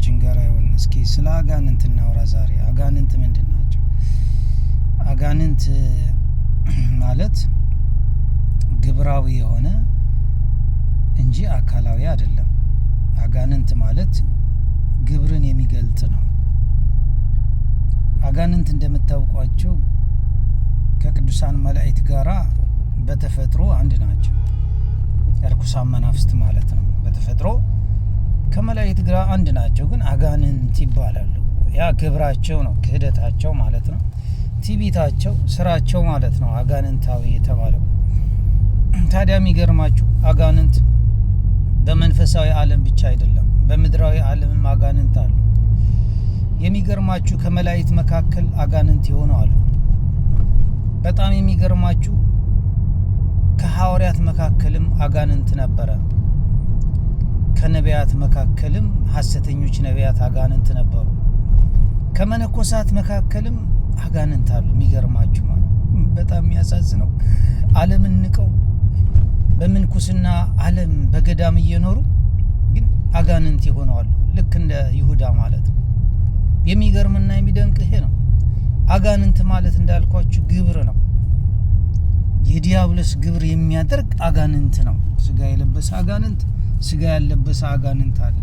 ከሁላችን ጋር ይሁን። እስኪ ስለ አጋንንት እናውራ ዛሬ። አጋንንት ምንድን ናቸው? አጋንንት ማለት ግብራዊ የሆነ እንጂ አካላዊ አይደለም። አጋንንት ማለት ግብርን የሚገልጥ ነው። አጋንንት እንደምታውቋቸው ከቅዱሳን መላእክት ጋራ በተፈጥሮ አንድ ናቸው። እርኩሳን መናፍስት ማለት ነው። በተፈጥሮ ከመላእክት ጋር አንድ ናቸው፣ ግን አጋንንት ይባላሉ። ያ ግብራቸው ነው፣ ክህደታቸው ማለት ነው። ትዕቢታቸው፣ ስራቸው ማለት ነው አጋንንታዊ የተባለው። ታዲያ የሚገርማችሁ አጋንንት በመንፈሳዊ ዓለም ብቻ አይደለም፣ በምድራዊ ዓለምም አጋንንት አሉ። የሚገርማችሁ ከመላእክት መካከል አጋንንት የሆኑ አሉ። በጣም የሚገርማችሁ ከሐዋርያት መካከልም አጋንንት ነበረ። ከነቢያት መካከልም ሐሰተኞች ነቢያት አጋንንት ነበሩ። ከመነኮሳት መካከልም አጋንንት አሉ። የሚገርማችሁ ማለት በጣም የሚያሳዝነው ዓለምን ንቀው በምንኩስና ዓለም በገዳም እየኖሩ ግን አጋንንት ይሆነዋሉ። ልክ እንደ ይሁዳ ማለት ነው። የሚገርምና የሚደንቅ ይሄ ነው። አጋንንት ማለት እንዳልኳችሁ ግብር ነው። የዲያብሎስ ግብር የሚያደርግ አጋንንት ነው። ስጋ የለበሰ አጋንንት፣ ስጋ ያለበሰ አጋንንት አለ።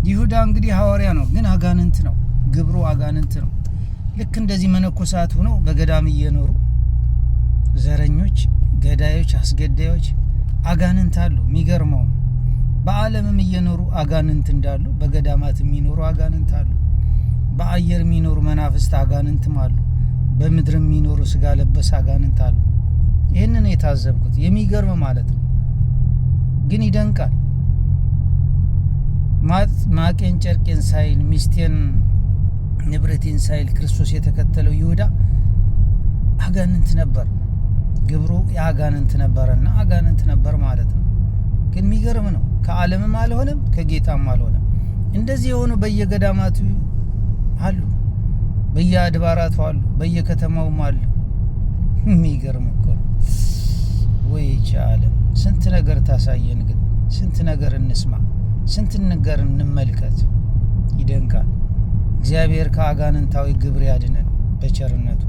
ይሁዳ እንግዲህ ሐዋርያ ነው፣ ግን አጋንንት ነው። ግብሩ አጋንንት ነው። ልክ እንደዚህ መነኮሳት ሆነው በገዳም እየኖሩ ዘረኞች፣ ገዳዮች፣ አስገዳዮች አጋንንት አሉ። የሚገርመው በዓለምም እየኖሩ አጋንንት እንዳሉ በገዳማት የሚኖሩ አጋንንት አሉ። በአየር የሚኖሩ መናፍስት አጋንንትም አሉ። በምድር የሚኖሩ ስጋ ለበስ አጋንንት አሉ። ይህንን የታዘብኩት የሚገርም ማለት ነው። ግን ይደንቃል። ማቄን ጨርቄን ሳይል ሚስቴን ንብረቴን ሳይል ክርስቶስ የተከተለው ይሁዳ አጋንንት ነበር። ግብሩ የአጋንንት ነበረና አጋንንት ነበር ማለት ነው። ግን የሚገርም ነው። ከዓለምም አልሆነም ከጌታም አልሆነም። እንደዚህ የሆኑ በየገዳማቱ አሉ፣ በየአድባራቱ አሉ፣ በየከተማውም አሉ። የሚገርም እኮ ነው። ወይ ዓለም ስንት ነገር ታሳየን፣ ግን ስንት ነገር እንስማ፣ ስንት ነገር እንመልከት። ይደንቃል። እግዚአብሔር ከአጋንንታዊ ግብር ያድነን በቸርነቱ።